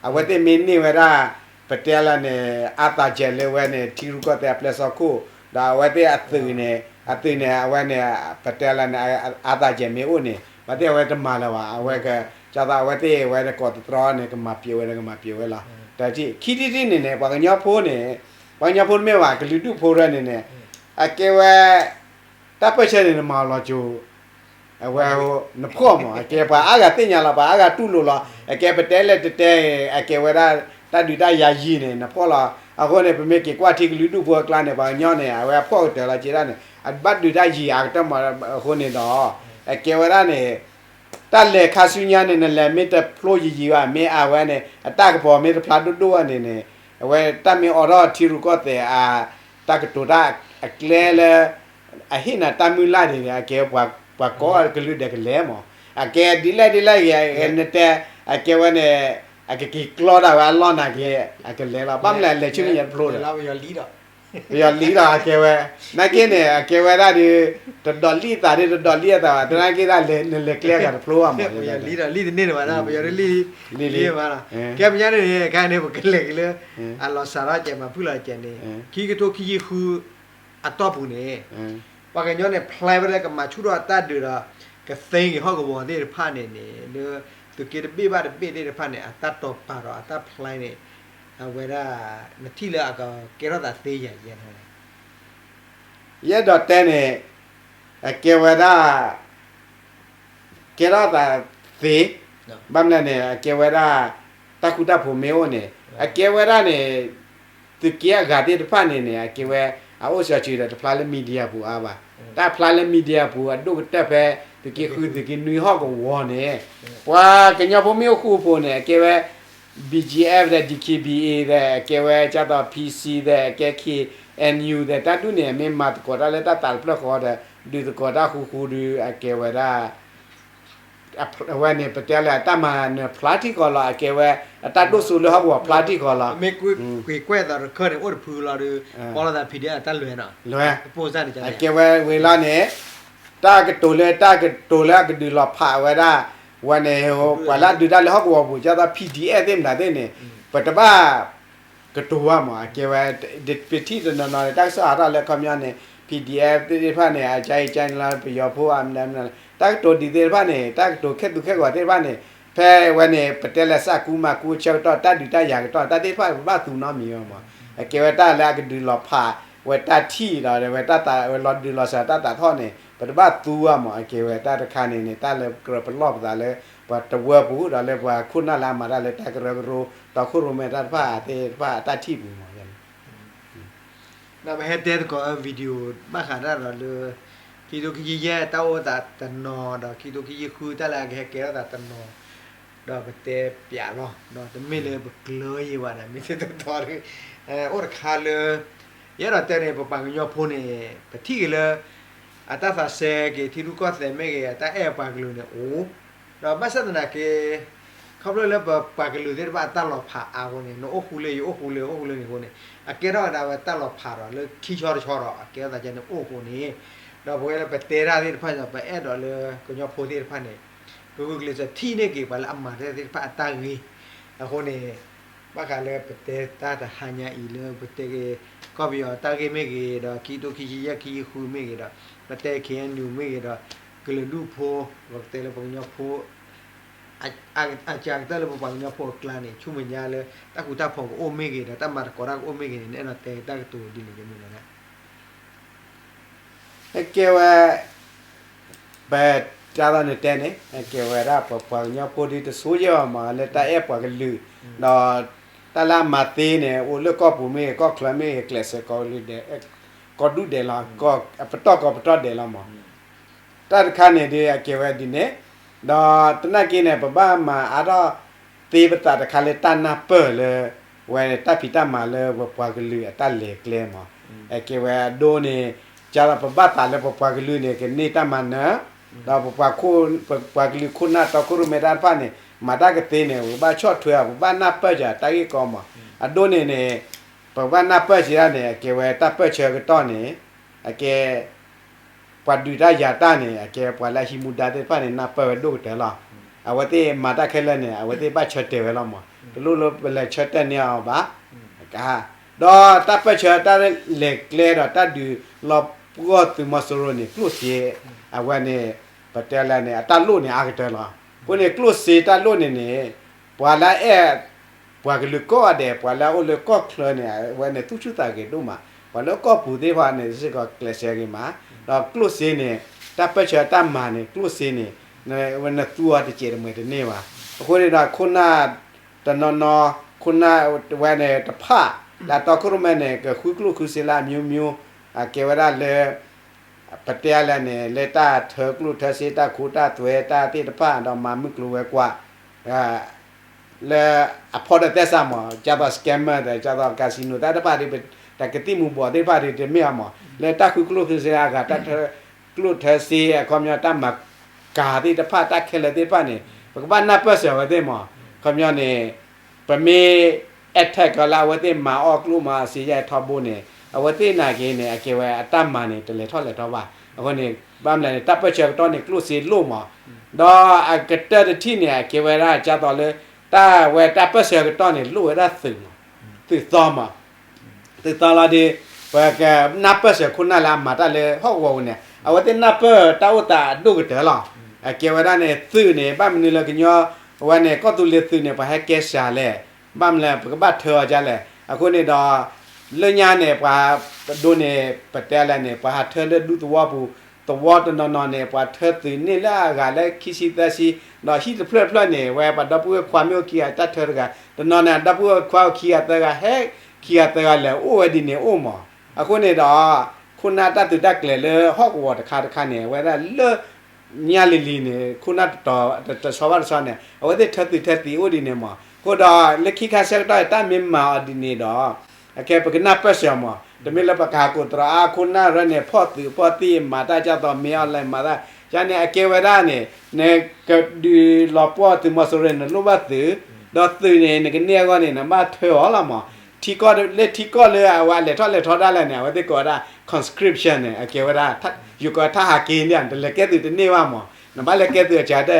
အဝဲသ့ၣ်မ့ၢ်န့ၢ်ဝဲဒၣ် ပတဲလၢန့ၣ် အါသးကဲးလၢဝဲန့ၣ် ထံရူၢ်ကီၢ်သဲးအပျဲၢ်စီခိၣ် ဒီးအဝဲသ့ၣ်အသုးန့ၣ် အသုးန့ၣ် အဝဲန့ၣ် ပတဲလၢန့ၣ် အါသးကဲးမ့ၢ်အိၣ်န့ၣ် ဘၣ်သ့ၣ်အဝဲတမၤလၢၤဘၣ် အဝဲက ကၢ်သးအဝဲသ့ၣ်ဝဲတကိးသတြီန့ၣ် ကမၤပျဲးဝဲဒီးကမၤပျဲးဝဲလီၤ တထံၣ် ခံထံၣ်တထံၣ်န့ၣ်န့ၣ် ပှၤကညီဖိန့ၣ် ပှၤကညီဖိတမ့ၢ်ဘၣ် ကလုာ်ဒူၣ်ဖိရၢန့ၣ်န့ၣ် အကဲဝဲ တၢ်ပၢၢ်ဆၢန့ၣ် နမၤလီၤကၠိ အဝဲ နဖှီၣ်မး အကဲပှၤအါဂၤသ့ၣ်ညါလီၤ ပှၤအါဂၤတူၢ်လိာ်လီၤ အကဲပတဲလဲၣ်တတဲ အကဲဝဲဒၣ် တၢ်ဒုးတၢ်ယၤယံၤန့ၣ် နဖှီၣ်လီၤ အဃိန့ၣ် ပမ့ၢ်က့ၤကွၢ်ထံကလုာ်ဒူၣ်ဖိအကျါန့ၣ် ပှၤကညီန့ၣ် အဝဲအဖှီၣ်ကတၢၢ်လီၤက့ဒၣ်န့ၣ် အဘၣ်ဒုးတၢ်ယံၤအါကတၢၢ်မး အဃိန့ၣ်ဒီး အကဲဝဲဒၣ်န့ၣ် တၢ်လဲၤခါဆူညါန့ၣ် နလဲၤမ့ၢ်တဖျိယံာ်ယံာ်ဘၣ် မ့ၢ်အဝဲန့ၣ် အတၢ်ကပီၤမ့ၢ်တဖျါဒိၣ်ဒိၣ်ဘၣ်န့ၣ်န့ၣ် အဝဲတၢ်မ့ၢ်အိးထီၣ်ထံရူၢ်ကီၢ်သဲးအ တၢ်ကတိၤတၢ်အကျဲလၢ အဟ့ၣ်နၤတၢ်မုၢ်လၢ်န့ၣ်န့ၣ် အကဲပှၤကိးကလုာ်ဒဲးကလဲၤမး အကဲဒ်လဲၣ်ဒ်လဲၣ်ဂ့ၤ နတဲ အကဲဝဲန့ၣ် အကက့ၤကျီဒၣ်ဝဲအလီၢ်နာ်က့ အကလဲၤလီၤ ဘၣ်မနုၤလဲၤဆူမဲာ်ညါတဖျိဒီး ပယီၤလံဒီး အကဲဝဲ နာ်က့န့ၣ် အကဲဝဲဒၣ်ဒီး တဒိးလံၣ်သးဒီး တဒိးလံၣ်အသးဘၣ် သနာ်က့ဒၣ်လဲၤ နလဲၤကျဲအဂၤတဖျိဘၣ်မး ပယီၤလံဒီး လံတန့ၢ်န့ၣ်ဘၣ် ပယီၤလံ လံမးလီၤ ကဲပညါန့ၣ် ခါန့ၣ် ပကလဲၤက့ၤလၢ အလီၤစးထီၣ်ကဲးမၤဖုၣ်လီၤကဲးန့ၣ် ခံကထိခံဆံဃု အတီၢ်ပူၤန့ၣ် ပှၤကညီန့ၣ် ဖျဲဝဲလၢကမၤဆူၣ်ထီၣ်အတၢ်ဒုးဒီး ကသ့က့ၤဟီၣ်ကဝီၤသ့ၣ်တဖၣ်န့ၣ်န့ၣ် လၢ သုးက့တဘ့ၣ်ဘၣ်တဘ့ၣ်သ့ၣ်တဖၣ်န့ၣ် အတၢ်တိာ်ပာ်ဒီးအတၢ်ဖျဲန့ၣ် အဝဲဒၣ် နထံၣ်လၢအကကဲထီၣ်သးသ့ယၤယဲၢ်န့ၣ် ယအဲၣ်ဒိးတဲန့ၣ် အကဲဝဲဒၣ် ကဲထီၣ်သးသ့, ဘၣ်မနုၤန့ၣ် အကဲဝဲဒၣ် တၢ်ဃူတၢ်ဖိးမ့ၢ်အိၣ်န့ၣ် အကဲဝဲဒၣ်န့ၣ် သုးက့အဂၤသ့ၣ်တဖၣ်န့ၣ်န့ၣ် အကဲဝဲ အအိၣ်စီၤစုၤဒီးတဖျါလၢ media ပူၤအါဘၣ်. တၢ်ဖျါလၢ media ပူၤ အဒိၣ်ကတၢၢ်ဖဲ သုးက့ဃု သုးက့နွံဟီၣ်ကဝီၤန့ၣ် ပှၤကညီဖိမ့ၢ်အိၣ်ဃူအိၣ်ဖိးန့ၣ် အကဲဝဲ ဘီၣ်ကၠံၣ်အဲၣ်ဖ် ဒီး ဒံၣ်ခ့ၣ်ဘံၣ်အ့ၣ် ဒီး အကဲဝဲကၢ်သိး ဖံစံ ဒီး အကဲ ခ့ၣ်အဲၣ်ယူၣ် ဒီး တၢ်ဒူၣ်န့ၣ် မ့ၢ်မၤသကိးတၢ်လၢတၢ်သးတဖျၢၣ်ဃီဒီး ဒုးသကိးတၢ်ဃူဃူဒီး အကဲဝဲဒၣ် အဝဲန့ၣ် ပတဲလၢအတၢ်မၤနၢၤဖျါထံၣ်ဃီလီၤ. အကဲဝဲ အတၢ်ဒိၣ်စိလၢဟီၣ်ကဝီၤဖျါထံၣ်ဃီလီၤ. မ့ၢ်ကွ့ၢ်ကွဲးသးတခၢၣ်န့ၣ် အိၣ်တဖုလီၤဒီး ပီၣ်လီၤသး PDF အတၢ်လဲၤနီၤ လဲၤ အကဲဝဲဝံၤလီၤန့ၣ် တၢ်ကတိၤလၢ တၢ်ကတိၤလၢအကဒုးလီၤဖးဝဲဒၣ် ဝဲန့ၣ် ပှၤလၢအဒုးတၢ်လၢဟီၣ်ကဝီၤပူၤ ကၢ်သိး PDF သ့ၣ်မတၤသ့ၣ်န့ၣ် ပတဘၣ် ကတိၤဘၣ်မး အကဲဝဲ ပထံၣ်တနီၤနီၤန့ၣ် တၢ်ကစီၣ်ဟးထီၣ်လၢခီပညီန့ၣ် PDF သ့ၣ်တဖၣ်န့ၣ် အကါအံၤကါအံၤလီၤ ပယီၤဖိအမနုၤမနုၤ တၢ်ကတိၤဒ်သ့ၣ်တဖၣ်န့ၣ် တၢ်ကတိၤခဲသူခဲဂီၤသ့ၣ်တဖၣ်န့ၣ် ဖဲဝဲန့ၣ် ပတဲလၢစးကူမၤကူဆၢကတီၢ် တၢ်ဒုးတၢ်ယၤကတီၢ် တၢ်သ့ၣ်တဖၣ် ပဘၣ်သူနီတမံၤဘၣ်မး အကဲဝဲတၢ်လၢအကဒုးလီၤဖးဝဲတၢ်ထံၣ်ဒီး ဝဲတၢ်သးဝဲလီၤဒုးလီၤစၢၤတၢ်သးထီၣ်န့ၣ် ပတဘၣ်သူဘၣ်မး အကဲဝဲတၢ်တခါန့ၣ်န့ၣ် တၢ်လၢကြၢးပလီၢ်ပသးလၢ ပှၤတဝၢပူၤ ဒီးလၢပှၤခိၣ်နၢ်လၢအမၤတၢ်လၢတၢ်ကရၢကရိ တီခိၣ်ရိၣ်မဲတၢ်တဖၣ်သ့ၣ်တဖၣ်အတၢ်ထံၣ်ပူၤမး ဒီးပဟဲတဲသကိး video ဘၣ်ဃးတၢ်ဒီးလၢ ခံကထိခံဆံယဲၢ် တၢ်အိၣ်သးတနီၤ ဒီးခံကထိခံဆံဃု တၢ်လၢအကဟဲကဲထီၣ်သးတနီၤ ဒီးပတဲပျးလီၤ ဒီးတမ့ၢ်လၢပကျၢၤယံၤဘၣ်ဒီး မ့ၢ်တတီၤဒီး အိၣ်တခါလၢ ယအဲၣ်ဒိးတဲန့ၣ် ပပှၤကညီဖိန့ၣ် ပထံၣ်က့ၤလၢ အတၢ်သးစဲက့ၤ ထံရူၢ်ကီၢ်သဲးမ့ၢ်ဂ့ၤ အတၢ်အဲၣ်ပှၤကလုာ်န့ၣ်အိၣ် ဒီးဘၣ်ဆၣ်သနာ်က့ ခီဖျိလၢပပှၤကလုာ်သ့ၣ်တဖၣ်အတၢ်လီၤဖးအါအဃိန့ၣ် နအိၣ်ဃူလၢယအိၣ်ဃူလၢ အိၣ်ဃူလၢန့ၣ်အဃိန့ၣ် အကဲထီၣ်ဝဲဒၣ်ဝဲတၢ်လီၤဖးဒီးလၢခံဆီတဆီဒီး အကဲထီၣ်သးကဲန့ၣ်အိၣ်အဃိန့ၣ် ဒီးပဝဲလၢပတဲတၢ်သ့ၣ်တဖၣ်ဒီး ပအဲၣ်ဒိးလၢကညီဖိသ့ၣ်တဖၣ်န့ၣ် ပဂုာ်ကျဲးစၢးထံၣ်န့ၢ်က့ၤပှၤလၢအမၤတၢ်သ့ၣ်တဖၣ်အတၢ်ဂ့ၢ် အဃိန့ၣ် ဘၣ်ဃးလၢပတဲတၢ်တဟါညါအံၤလၢပတဲက့ၤ ကီၢ်ပယီၤအတၢ်ဂ့ၢ်မ့ၢ်ဂ့ၤ ဒီးခံကထိခံဆံယဲၢ် ခံဆံဃုမ့ၢ်ဂ့ၤဒီး ပတဲ KNU မ့ၢ်ဂ့ၤဒီး ကလုာ်ဒူၣ်ဖိ ပကတဲလၢပှၤကညီဖိ အကစၢ်ကတၢၢ်လၢပပှၤကညီဖိအကျါန့ၣ် ဆူမဲာ်ညါလၢ တၢ်ဃူတၢ်ဖိးကအိၣ်မ့ၢ်ဂ့ၤဒီး တၢ်မၤသကိးတၢ်ကအိၣ်မ့ၢ်ဂ့ၤန့ၣ် နအဲၣ်ဒိးတဲတၢ်ကတိၤဒ်လဲၣ်ကဲမုၢ်လီၤနၤ အကဲဝဲ ပ ကၢ်သိးနတဲန့ၣ် ကဲဝဲဒၣ်ပပှၤကညီဖိဒ်တဆိယဲၢ်အီၤမး လၢတၢ်အဲၣ်ပှၤကလုာ်, ဒီးတၢ်လၢအမၤသ့န့ၣ် အိၣ်လၢကီၢ်ပူၤမ့ၢ်ဂ့ၤ ကီၢ်ချၢမ့ၢ်ဂ့ၤ ကျဲးစၢးကီးကလုာ်ဒဲး ကီၢ်ဒူၣ်ဒဲးလီၤ, ပတီၢ်ကီးပတီၢ်ဒဲးလီၤမး. တၢ်တခါန့ၣ်ဒီးအကဲဝဲဒ်န့ၣ်, ဒီးသနာ်က့န့ၣ် ပဘၣ်မၤအါထီၣ်သ့ပသးတခါလၢတၢ်နၢ်ပၢၢ်လၢ ဝဲတၢ်ဖံးတၢ်မၤလၢပပှၤကလုာ်အတၢ်လဲၤကျဲမး. အကဲဝဲအဒိန့ၣ် ကၢ်သိးပဘၣ်သးလၢပပှၤကလုာ်န့ၣ် ကန့ၢ်တၢ်မၤနၢၤ, ဒီးပပှၤကလုာ်ခိၣ်နၢ်တီခိၣ်ရိၣ်မဲတၢ်တဖၣ်န့ၣ် မၤတၢ်ကသ့န့ၣ် ပကဘၣ်ဆီၣ်ထွဲအီၤ ပဘၣ်နၢ်ပၢၢ်စၢၤတၢ်ဂ့ၢ်ကီမး. အဒိန့ၣ်န့ၣ် ပဘၣ်နၢ်ပၢၢ်စံးဒၣ်န့ၣ် အကဲဝဲတၢ်ပၢၢ်ဆၢကတီၢ်န့ၣ် အကဲ ပှၤဒုးတၢ်ယၤတၢ်န့ၣ် အကဲပှၤလၢအဟံးမူဒါသ့ၣ်တဖၣ်န့ၣ် နၢ်ပၢၢ်ဝဲဒိၣ်ကတၢၢ်လီၤ. အဝဲသ့ၣ်မၤတၢ်ခဲလၢာ်န့ၣ် အဝဲသ့ၣ်ဘၣ်ဆၢတဲာ်ဝဲလီၤမး, တလိၣ်လၢပလဲၤဆၢတဲာ်န့ၢ်အီၤဘၣ်. က, ဒီးတၢ်ပၢၢ်ဆၢတၢ်လဲၤကျဲဒီးတၢ်ဒုးလီၤပှီၢ်သုးမီၤစိရိၤန့ၣ် ကျိၣ်စ့, အဝဲန့ၣ် ပတဲလၢန့ၣ် အတၢ်လိၣ်န့ၣ်အါကတၢၢ်လီၤ. အဃိန့ၣ် ကျိၣ်စ့တၢ်လိၣ်န့ၣ်န့ၣ် ပှၤလၢအအဲၣ် ပှၤကလုာ်ကိးဂၤဒဲး ပှၤလၢအအိၣ်လၢကီၢ်ချၢန့ၣ် အဝဲန့ၣ်သူၣ်ဆူၣ်သးဂဲၤဒိၣ်မး, ပှၤလၢကီၢ်ပူၤသ့ၣ်တဖၣ်န့ၣ် စ့ၢ်ကီးကျဲးစၢးဂ့ၤမး, ဒီးကျိၣ်စ့န့ၣ် တၢ်ပၢၢ်ဆၢတၢ်မၤန့ၣ် ကျိၣ်စ့န့ၣ် နသူအီၤတစဲးတမှဲၤတန့ၢ်ဘၣ်. အဃိန့ၣ်ဒီးခိၣ်နၢ် တနီၤနီၤ ခိၣ်နၢ်ဝဲန့ၣ်တဖၣ် လၢအတီခိၣ်ရိၣ်မဲန့ၣ် ကဃုကျိၣ်ဃုစ့လၢအမျိုးမျိုး, အကဲဝဲဒၣ်လၢ ပတဲလၢန့ၣ် လၢတၢ်ထၢကျိၣ်ထၢစ့ တၢ်ခိတၢ်သွဲတၢ်သ့ၣ်တဖၣ် ဒီးမၤမုၢ်ကျိၤဝဲၤကွာ် လၢအဖီဒီးသဲစးမး ကၢ်သိး scammer ဒီး ကၢ်သိး casino တၢ်တဖၣ်ဒီး တၢ်ကသံၣ်မူၤဘှီးသ့ၣ်တဖၣ်ဒီး တမ့ၢ်အီၤမး လၢတၢ်ဃုကျိၣ်ဃုစ့အဂၤ တၢ်ထၢကျိၣ်ထၢစ့ အခီပညီတၢ်မၤကၤသ့ၣ်တဖၣ် တၢ်ခဲလၢာ်သ့ၣ်တဖၣ်န့ၣ် ပကဘၣ်နၢ်ပၢၢ်စၢၤအဝဲသ့ၣ်မး. အခီပညီန့ၣ် ပမ့ၢ် attack ကီးလၢအဝဲသ့ၣ်မၤအီၣ်ကျိၣ်မး စ့ယဲၢ်ထီဘိန့ၣ် အဝဲသ့ၣ်နာ်က့န့ၣ် အကဲဝဲအတၢ်မၤန့ၣ် တလဲၤထီၣ်လဲၤထီဘၣ်. အဃိန့ၣ် ဘၣ်မနုၤလဲၣ်န့ၣ် တၢ်ပၢၢ်ဆၢကတီၢ်န့ၣ် ကျိၣ်စ့လိၣ်မး, ဒီးအကတၢၢ်တထံၣ်န့ၣ် အကဲဝဲဒၣ်ကၢ်သိးလၢ တၢ်ဝဲတၢ်ပၢၢ်ဆၢကတီၢ်န့ၣ် လိၣ်ဝဲဒၣ်သုးမး, သုးသီမး သုးသီလီၤဒီး ပကနၢ်ပၢၢ်စၢၤခိၣ်နၢ်လၢအမၤတၢ်လၢဟီၣ်ကဝီၤပူၤန့ၣ် အဝဲသ့ၣ်နၢ်ပၢၢ်တၢ်အိၣ်သးအဒိၣ်ကတၢၢ်လီၤ. အကဲဝဲဒၣ်န့ၣ် သုးန့ၣ် ဘၣ်မနုၤလၢကညီ အဝဲန့ၣ် ကီၢ်သူလ့ၤသုးန့ၣ် ပှၤဟဲကဲစှၤလဲၣ်, ဘၣ်မနုၤလဲၣ် ပကဘၣ်ထၢအီၤဒ်လဲၣ်. အဃိန့ၣ်ဒီး လၢညါန့ၣ် ပှၤပဒိန့ၣ် ပတဲလဲၣ်န့ၣ် ပှၤဟးထၢလၢဒူသဝီပူၤ, သဝီတနီၤနီၤန့ၣ် ပှၤထၢသုးန့ၢ်လၢအဂၤလၢခံဆံသၢဆံ, ဒီးဟံၣ်တဖျၢၣ်တဖျၢၣ်န့ၣ် ဝဲပှၤဒီပုၢ်ဝဲၢ်ခွါမ့ၢ်အိၣ်ခံဂၤတၢ်ထၢတဂၤ, တနီၤန့ၣ် ဒီပုၢ်ဝဲၢ်ခွါအိၣ်ခံဂၤသၢဂၤ ဟဲခံဂၤသၢဂၤလဲၣ် အိၣ်ဝဲဒ်န့ၣ်အိၣ်မး. အဃိန့ၣ်ဒီး ခိၣ်နၢ်တၢ်သုးတၢ်ကျဲၤလၢဟီၣ်ကဝီၤတခါတခါန့ၣ် အဝဲဒၣ်လၢ ညါလံၤလံၤန့ၣ် ခိၣ်နၢ်တတီၤတဆီဘၣ်တဆီန့ၣ် အဝဲသ့ၣ်ထၢသုးထၢသံးအိၣ်ဒ်န့ၣ်မး. အဃိဒီးလၢခံခါဆၢကတီၢ်တၢ်မ့ၢ်မၤအီၤဒ်န့ၣ်ဒီး အခဲပကနၢ်ပၢၢ်စၢၤမး, တမ့ၢ်လၢပကဟးကိးတြီအါခိၣ်နၢ်ရၢန့ၣ် ဖီၣ်သုးဖီၣ်သံးမၤတၢ်ကၢ်သိးမ့ၢ်အီၤလဲၤမၤတၢ်, ကန့ၣ်အကဲဝဲဒၣ်န့ၣ် နကဒုးလီၤပှီၢ်သုးမီၤစိရိၤန့ၣ် နလိၣ်ဘၣ်သုး, ဒီးသုးန့ၣ် နကန့ၢ်အဂီၢ်န့ၣ် နဘၣ်ထၢအီၤလီၤမး. ထံကီၢ်လၢထံကီၢ်လၢအဝဲလဲၤထီၣ်လဲၤထီဒၣ်လဲာ်န့ၣ် အဝဲသ့ၣ်ကိးဝဲဒၣ် conscription န့ၣ် အကဲဝဲဒၣ် ယကိးထၢဟးက့ၤန့ၣ် တလဲၤကဲသုးတန့ၢ်ဘၣ်မး, နဘၣ်လဲၤကဲသုးအစှၤတ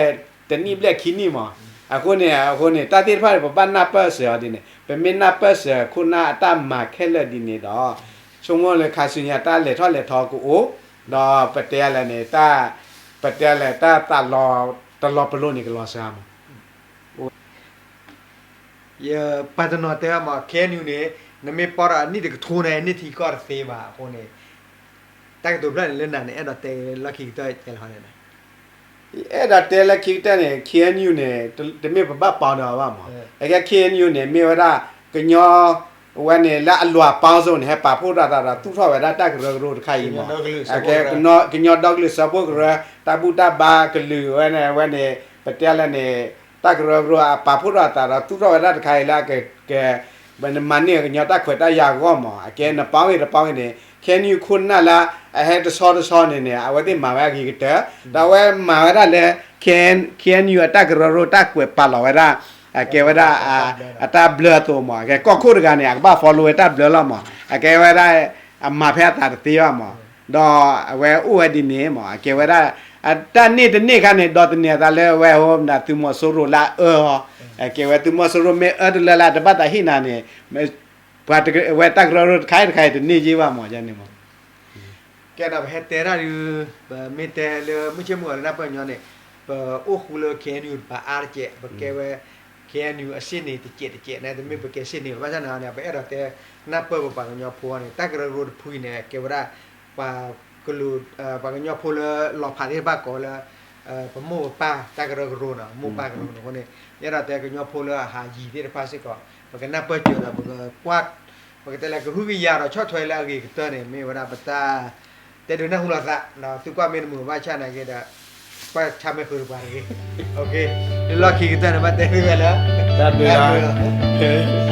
တနံၣ်ဘျဲၣ်ခံနံၣ်မး. အဃိန့ၣ် အဃိန့ၣ် တၢ်သ့ၣ်တဖၣ်န့ၣ် ပဘၣ်နၢ်ပၢၢ်စၢၤအီၤဒ်န့ၣ်, ပမ့ၢ်နၢ်ပၢၢ်စၢၤခိၣ်နၢ်အတၢ်မၤခဲလၢာ်ဒ်န့ၣ်ဒီး ဆိကမိၣ်လၢခါဆူညါတၢ်လဲၤထီၣ်လဲၤထီကအိၣ်, ဒီးပတဲလဲၣ်န့ၣ် တၢ် ပတဲလဲၣ်တၢ်သးလီၤတလီၤပလိာ်န့ၣ်ကလီၤစှၤမး. ယပှၤတနီၤတဲမး KNU န့ၣ် နမ့ၢ်ပီၢ်ဒီးအနံၣ်တကထိန့ၣ် န့ၢ်ထံကီၢ်တသ့ဘၣ်အဃိန့ၣ် တၢ်ကတိၤဖျၢၣ်န့ၣ်လၢနၤန့ၣ် အဲၣ်ဒိးတဲလီၢ်ခံကတၢၢ်လဲၣ်န့ၣ်. ယအဲၣ်ဒိးတဲလၢခံကတၢၢ်န့ၣ် KNU န့ၣ် တမ့ၢ်ပဘၣ်ပီၢ်ဒီးအီၤဘၣ်မး. အခဲ KNU န့ၣ် မ့ၢ်ဝဲဒၣ် ကညီ အဝဲန့ၣ်လၢအလွဲၢ်ပီၢ်စိန့ၣ် ဟဲပာ်ဖှိၣ်ထီၣ်သးဒီးသူၣ်ထီၣ်ဝဲဒၣ်တၢ်ကရၢကရိတခါအံၤမး. အခဲ ကညီဒီကလုာ်စၢဖှိၣ်ကရၢ တၢ်ဘူၣ်တၢ်ဘါကလုာ်ဝဲန့ၣ် အဝဲန့ၣ် ပတဲလဲၣ်န့ၣ် တၢ်ကရၢကရိအပာ်ဖှိၣ်ထီၣ်သးဒီးသူၣ်ထီၣ်ဝဲဒၣ်တခါအံၤလၢအက မၤန့ၢ်ကညီတၢ်ခွဲးတၢ်ယာ်အဂီၢ်မး. အကဲ နပီၢ်ဂ့ၤတပီၢ်ဂ့ၤန့ၣ် KNU ခိၣ်နၢ်လၢ အဟဲတဆီတဆီန့ၣ်န့ၣ် အဝဲသ့ၣ်မၤဝဲအဂ့ၤကတၢၢ်, ဒီးအဝဲမၤဝဲဒၣ်လၢ KNU အတၢ်ကရၢကရိတၢ်ကွဲးပာ်လီၤဝဲဒၣ် အကဲဝဲဒၣ် အတၢ်ဘျၢအသိးမး. အကဲကီၢ်ခိၣ်တဂၤန့ၣ် အကဘၣ် follow ဝဲတၢ်ဘျၢလီၤမး. အကဲဝဲဒၣ် အမၤဖဲအသးတသ့ဘၣ်မး. ဒီးအဝဲအိၣ်ဝဲဒ်န့ၣ်မး အကဲဝဲဒၣ် တၢ်န့ၢ်တန့ၢ်ခါန့ၣ် ဒီးသန့ၤအသးလၢဝဲဟိမနုၤ သုးမီၤစိရိၤလၢအအၢအီၤ, အကဲဝဲသုးမီၤစိရိၤမ့ၢ်အၢတလၢလၢတဘၣ်သးဟ့ၣ်နၤန့ၣ် ပှၤဝဲတၢ်ကရၢကရိတခါအံၤတခါအံၤတန့ၢ်ယ့ၢ်ဘၣ်မးန့ၣ်မး. ကဲဒီးပဟဲတဲဒၣ်ဒုး ပမ့ၢ်တဲလၢမုၢ်ဆ့ၣ်မုၢ်ဂီၤလၢနၢ်ပၢၢ်ညီန့ၣ် ပအိၣ်ဃူလၢ KNU တပၤအါတကဲး ပကဲဝဲ KNU အစ့ၣ်န့ၣ်တကဲးတကဲးန့ၣ် တမ့ၢ်ပကဲစ့ၣ်န့ၣ် ဘၣ်ဆၣ်န့ၣ် ပအဲၣ်ဒိးတဲ နၢ်ပၢၢ်ပပှၤကညီဖိန့ၣ် တၢ်ကရၢကရိတဖုအံၤန့ၣ် ကဲဝဲဒၣ် ပှၤကလုာ် ပှၤကညီဖိလၢလီၤဖးသ့ၣ်တဖၣ်ကိးလၢ ပမိၢ်ပပၢ်တၢ်ကရၢကရိနီၤ, မိၢ်ပၢ်ကရၢကရိအဃိန့ၣ် ယအဲၣ်ဒိးတဲကညီဖိလၢအဟးယံၤသ့ၣ်တဖၣ်စ့ၢ်ကီး ပကနၢ်ပၢၢ်စၢၤဒီး ပကကွၢ် ပကတဲလၢကဟုကယာ်ဒီးဆီၣ်ထွဲလၢအဂ့ၤကတၢၢ်န့ၣ် မ့ၢ်ဝဲဒၣ်ပတၢ် တဲဒုးနၢ်ဟူလိာ်သး, သုကွၢ်မ့ၢ်တမုာ်ဘၣ်ဆၣ်နာ်က့ဒီး ကွၢ်ဆၢၣ်မဲာ်ဃုာ်တပှၤတဂ့ၤ, လၢလီၢ်ခံကတၢၢ်န့ၣ် ဘၣ်တဲသုဝဲလၢ တၢ်ဘျုးလီၤ.